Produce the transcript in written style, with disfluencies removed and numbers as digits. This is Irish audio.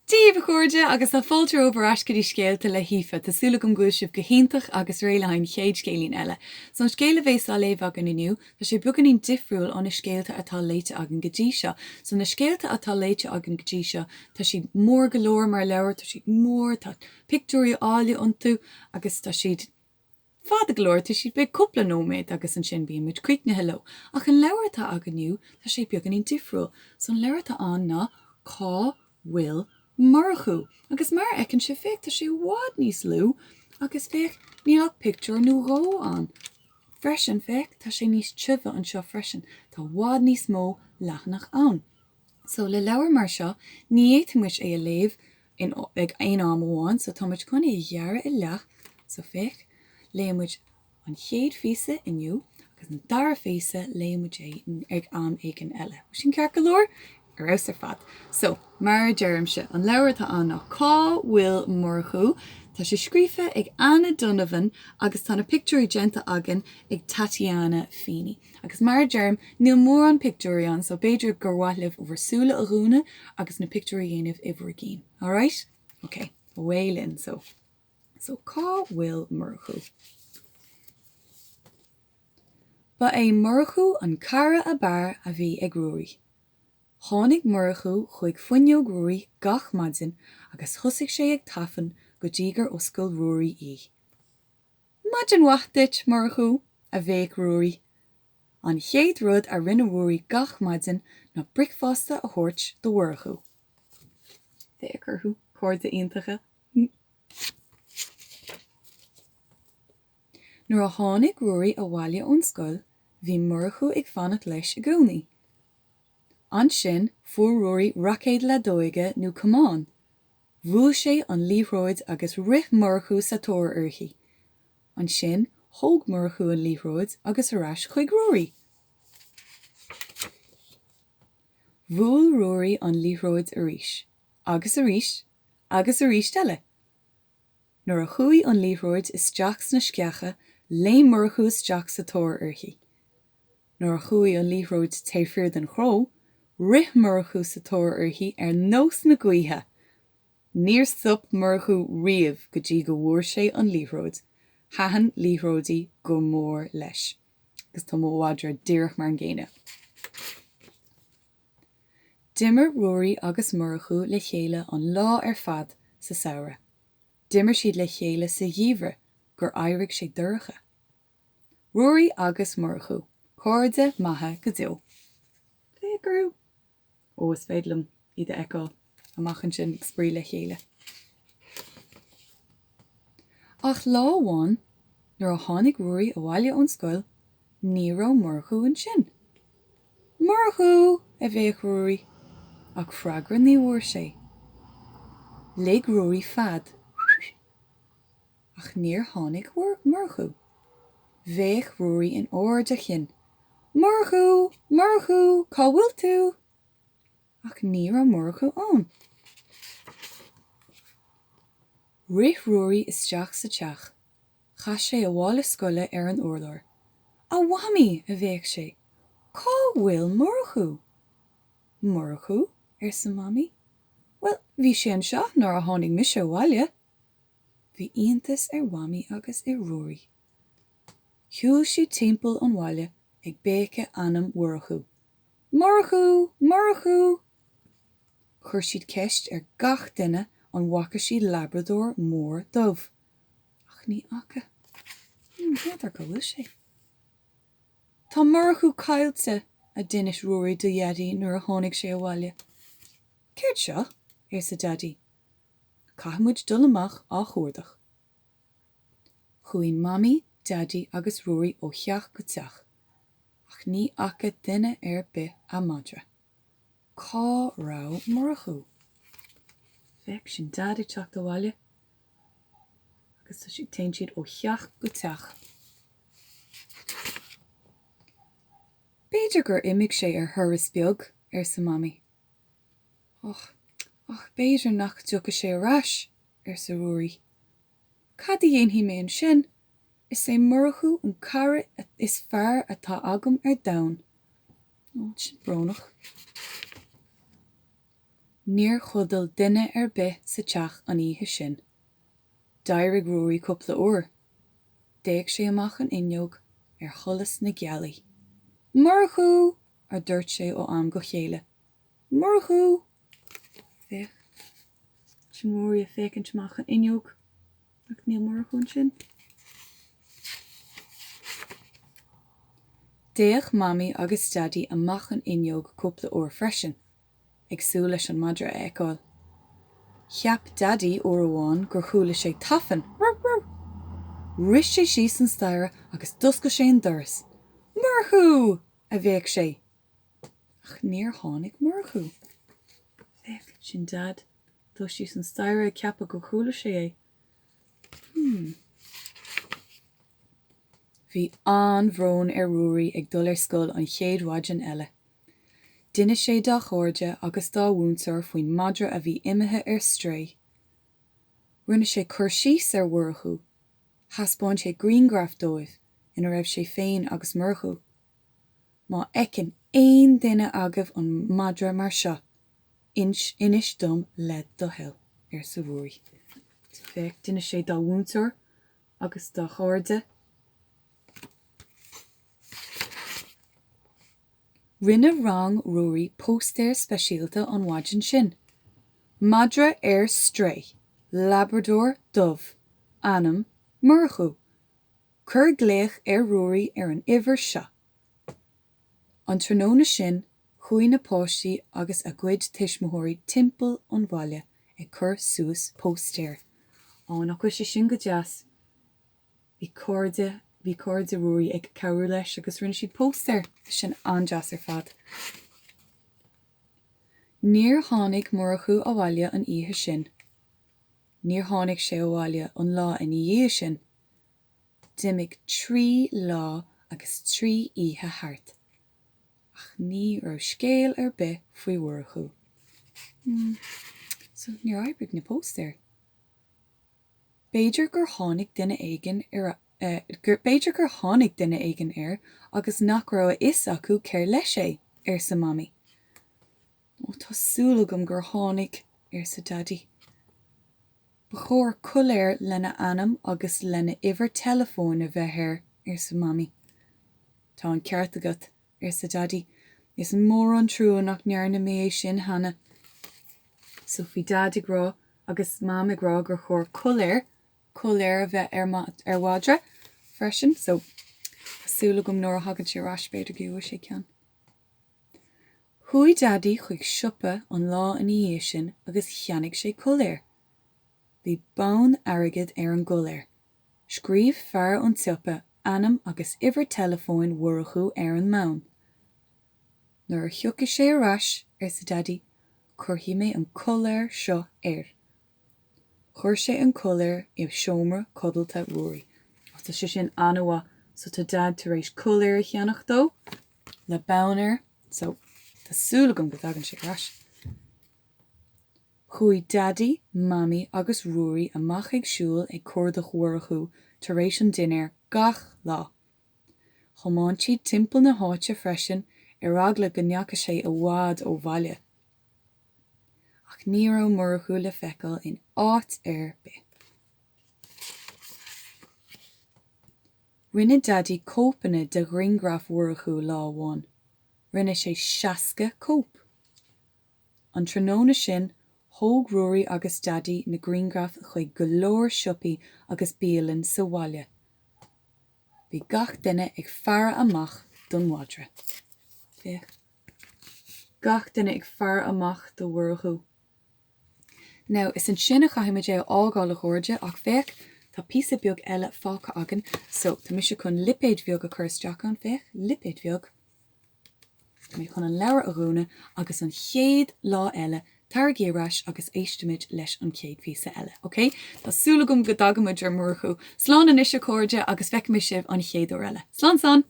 Dia daoibh a chairde agus tá fáilte romhaibh ar ais go dtí Scéalta le hAoife. Tá súil agam go bhfuil sibh go hiontach agus réidh le haghaidh an chéad scéilín eile. So an scéal a bhéas á léamh againn inniu, tá sé beagáinín difriúil ó na scéalta atá léite againn go dtí seo. So na scéalta atá léite againn go dtí seo, tá siad mór go leor mar leabhar, tá siad mór, tá pictiúirí áille iontu agus tá siad fada go leor, tá siad beidh cúpla nóiméad agus ansin bíonn muid críochnaithe leo. Ach an leabhar atá againn inniu, tá sé beagáinín difriúil. So an leabhar atá ann ná Cá bhfuil Murchú? Agus mar a fheiceann sibh, féach, tá sé i bhfad níos lú agus féach, níl ach pictiúr nó dhó ann. Freisin, féach, tá sé níos tiubhe anseo freisin, tá i bhfad níos mó leathanach ann. So, le leabhar mar seo, ní fhéadfaidh muid é a léamh in, ag aon am amháin, so tá muid chun é a ghearradh i leath, so féach, léifidh muid an chéad phíosa inniu agus an dara phíosa léifidh muid é ag am éigin eile. Bhfuil sin ceart go leor? Ar fheabhas ar fad. So, mar a deirimse, an leabhar atá ann ná Cá bhfuil Murchú? Tá sé scríofa ag Anna Donovan agus tá na pictiúirí déanta againn ag Tatiana Feeney. Agus mar a deirim, níl mórán pictiúirí ann so b'fhéidir gur mhaith libh bhur súile a dhúnadh agus na pictiúirí a dhéanamh i bhur gcinn. Alright? Ok, away linn so. So, cá bhfuil Murchú? Ba é Murchú an cara ab fhearr a bhí ag Ruairí. Tháinig Murchú chuig fuinneog Ruairí gach maidin agus thosaigh sé ag tafann go dtí gur oscail Ruairí í. Maidin mhaith duit, Murchú, a bhéic Ruairí. An chéad rud a rinne Ruairí gach maidin ná bricfeasta a thabhairt do Mhurchú. Féach orthu, cairde iontacha. Nuair a tháinig Ruairí abhaile ón scoil bhí Murchú ag fanacht leis i gcónaí. Ansin fuair Ruairí raicéad leadóige nó camán. Bhuail sé an liathróid agus rith Murchú sa tóir uirthi. Ansin thóg Murchú an liathróid agus ar ais chuig Ruairí. Bhuail Ruairí an liathróid arís. Agus arís. Agus arís eile. Nuair a chuaigh an liathróid isteach sna sceacha, léim Murchú isteach sa tóir uirthi. Nuair a chuaigh an liathróid taobh thiar den chró, rith Murchú sa tóir uirthi ar nós na gaoithe! Níor stop Murchú riamh go dtí go bhfuair sé an liathróid. Thaitin liathróidí go mór leis. Agus tá mo mhadra díreach mar an gcéanna. D'imir Ruairí agus Murchú le chéile an lá ar fad sa samhradh. D'imir siad le chéile sa gheimhreadh gur éirigh sé dorcha. Ruairí agus Murchú, cairde maithe go deo. Féach orthu! Ó, is féidir liom iad a fheiceáil amach ansin ag spraoi le chéile. Ach lá amháin, nuair a tháinig Ruairí abhaile ón scoil, ní raibh Murchú ansin. Murchú! a bhéic Ruairí, ach freagra ní bhfuair sé. Lig Ruairí fead, ach níor tháinig Murchú. Bhéic Ruairí in ard a chinn, Murchú! Murchú! Cá bhfuil tú? Ach ní raibh Murchú ann. Rith Ruairí isteach sa teach. Chaith sé a mhála scoile ar an urlár. 'A Mhamaí! a bhéic sé. 'Cá bhfuil Murchú? 'Murchú? arsa Mamaí. 'Bhuel, bhí sé anseo nuair a tháinig mise abhaile. Bhí iontas ar Mhamaí agus ar Ruairí. Shiúil siad timpeall an bhaile ag béiceadh ainm Mhurchú. 'Murchú! Murchú! Chuir siad ceist ar gach duine an bhfaca siad labradóir mór dubh. Ach ní fhaca. N'fheadar cá bhfuil sé. Tá Murchú caillte, a d'inis Ruairí do Dhaidí nuair a tháinig sé abhaile. Céard seo? arsa Daidí. Caithfidh muid dul amach á chuardach. Chuaigh Mamaí, Daidí agus Ruairí ó theach go teach, ach ní fhaca duine ar bith a madra. Cá raibh Murchú? Féach, sin Daid ag teacht abhaile agus tá siad, téann siad ó theach go teach. B'fhéidir gur imigh sé ar thuras beag, arsa Mamaí. Och, ach b'fhéidir nach dtiocfaidh sé ar ais, arsa Ruairí. Cad a dhéanfaidh mé ansin? Is é Murchú an cara is fearr atá agam ar domhan. Ó, sin brónach. Níor chodail duine ar bith sa teach an oíche sin. D'éirigh Ruairí cúpla uair. D'fhéach sé amach an fhuinneog ar sholas na gealaí. Murchú! a dúirt sé ó am go chéile. Murchú! Féach. Sin Ruairí ag féachaint amach an fhuinneog. Ach níl Murchú ansin. D'fhéach Mamaí agus Daidí amach an fhuinneog cúpla uair freisin, ag súil leis an madra a fheiceáil. Cheap Daidí uair amháin gur chuala sé tafann, Rr rr! Rith sé síos an staighre agus d'oscail sé an doras. Murchú! a bhéic sé. Ach níor tháinig Murchú. Féach, sin Daid. Dul síos an staighre ag ceapadh gur chuala sé é. Hmm. Bhí an-bhrón ar Ruairí ag dul ar scoil an chéad mhaidin eile. D'inis sé dá chairde agus dá mhúinteoir faoin madra a bhí imithe ar strae. Rinne sé cur síos ar Mhurchú. Thaispeáin sé grianghraf dóibh ina raibh sé féin agus Murchú. Má fheiceann aon duine agaibh an madra mar seo, inis dom le do thoil, arsa Ruairí. Féach, d'inis sé dá mhúinteoir agus dá chairde. Rinne rang Ruairí póstaer speisialta an mhaidin sin. Madra ar strae, Labradór dubh, ainm, Murchú. Cuir glaoch ar Ruairí ar an uimhir seo. An tráthnóna sin, chuaigh na páistí agus a gcuid tuismitheoirí timpeall an bhaile ag cur suas póstaer. Á, nach bhfuil sé sin go deas? Bhí cairde, bhí cairde Ruairí ag cabhrú leis agus rinne siad póstaer. Tá sin an-deas ar fad. Níor tháinig Murchú abhaile an oíche sin. Níor tháinig sé abhaile an lá ina dhiaidh sin. D'imigh trí lá agus trí oíche thart, ach ní raibh scéal ar bith faoi Mhurchú. Hmm, so níor oibrigh na póstaeir. B'fhéidir gur tháinig duine éigin ar, b'fhéidir gur tháinig duine éigin air agus nach raibh a fhios acu cér leis é, arsa Mamaí. Ó, tá súil agam gur tháinig, arsa Daidí. Ba chóir coiléar lena ainm agus lena uimhir teileafóin a bheith air, arsa Mamaí. Tá an ceart agat, arsa Daidí. Is mór an trua nach ndearna mé é sin cheana. So bhí Daid ag rá agus Mam ag rá gur chóir coiléar, coiléar a bheith ar ar mhadra freisin. So tá súil agam nuair a thagann sé ar ais b'fhéidir go gheobhaidh sé ceann. Chuaigh Daidí chuig siopa an lá ina dhiaidh sin agus cheannaigh sé coiléar. Bhí bonn airgid ar an gcoiléar. Scríobh fear an tsiopa ainm agus uimhir teileafóin Mhurchú ar an mbonn. Nuair a thiocfaidh sé ar ais, arsa Daidí, cuirfidh mé an coiléar seo air. Chuir sé an coiléar i seomra codlata Ruairí. Ó, tá sé sin an-mhaith. So tá Daid tar éis coiléar a cheannach dó le bonn air. So tá súil agam go dtagann sé ar ais. Chuaigh Daidí, Mamaí agus Ruairí amach ag siúl ag cuardach Mhurchú tar éis an dinnéir gach lá. Thiomáin siad timpeall na háite freisin ar eagla go ndeachaigh sé i bhfad ó bhaile. Ach ní raibh Murchú le feiceáil in áit ar bith. Rinne Daidí cóipeanna de ghrianghraif Mhurchú lá amháin. Rinne sé 60 cóip! An tráthnóna sin, thóg Ruairí agus Daidí na grianghraif chuig go leor siopaí agus bialann sa bhaile. Bhí gach duine ag faire amach don mhadra. Féach. Gach duine ag faire amach do Mhurchú. Now, is ansin a chaithfidh muid é a fhágáil, a chairde, ach féach, tá píosa beag eile fágtha againn, so tá mise chun lipéad bheag a chur isteach ann, féach, lipéad bheag. Tá mé chun an leabhar a dhúnadh agus an chéad lá eile, taraigí ar ais agus éistimid leis an chéad phíosa eile, ok? Tá súil agam go dtagann muid ar Mhurchú. Slán anois, a chairde, agus feicfidh mé sibh an chéad uair eile. Slán, slán!